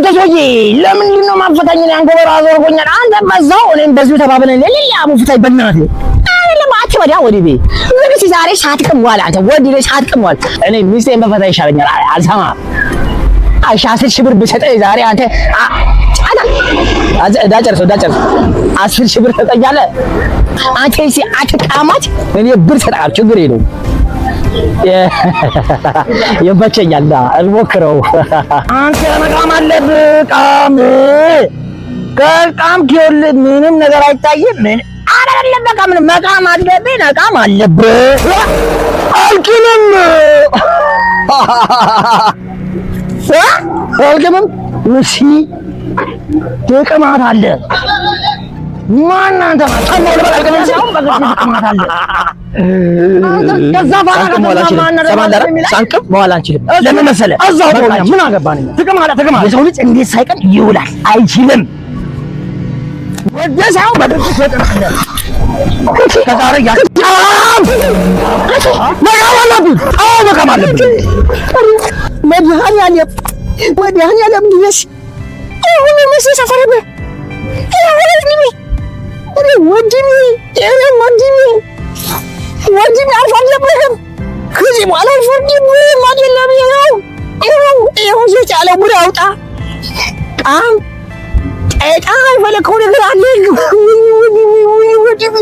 አንተ ሰውዬ ለምንድን ነው ማፈታኝ? እኔ አንጎበር አዞርጎኛል። አንተ በዛው እኔም በዚሁ ተባብለን ሌላ አቡ ፍታኝ በእናትህ። አይደለም አትበዳ ወዲህ ቤ እንግዲህ ዛሬ ሳትቅም ዋል። አንተ ወዲህ ላይ ሳትቅም ዋል። እኔ ሚስቴን በፈታ ይሻለኛል። አልሰማህም። እሺ 10,000 ብር ብሰጠኝ ዛሬ አንተ እንዳጨርሰው እንዳጨርሰው 10,000 ብር ትሰጠኛለህ? አንተ እሺ አትቃማት፣ እኔ ብር እሰጥሃለሁ፣ ችግር የለውም። ይመቸኛል፣ እንሞክረው። አንተ መቃም አለብህ። ቃም ከቃም ይኸውልህ ምንም ነገር አይታይም። ምን አይደለም በቃ ምንም መቃም አለብህ፣ መቃም አለብህ። አልቅምም አልቅምም። እሺ ጥቅማት አለ። ማን አንተ ማን ጥቅማት አለ። ሳንቅም መዋል አንችልም። ለምን መሰለህ? እዛው ምን አገባን? ጥቅም አለ ጥቅም አለ። የሰው ልጅ እንዴት ሳይቀን ይውላል? አይችልም። ወደ ሳይሆን በድርጊት ትጥናለህ። ከዛሬ መቃም አለብን። አዎ መቃም አለብን። መድኃኒዓለም መድኃኒዓለም ድረስ ይሁን መስሎ ሰፈረብህ ወንድሜ ወንድሜ ወንድሜ አልፈርድብህም። ከዚህ በኋላ አልፈርድብህም። አይደለም ይኸው ይኸው ይኸው የቻለው ብር አውጣ። ቃም ጤጣ የፈለከው ነገር አለ። ወንድሜ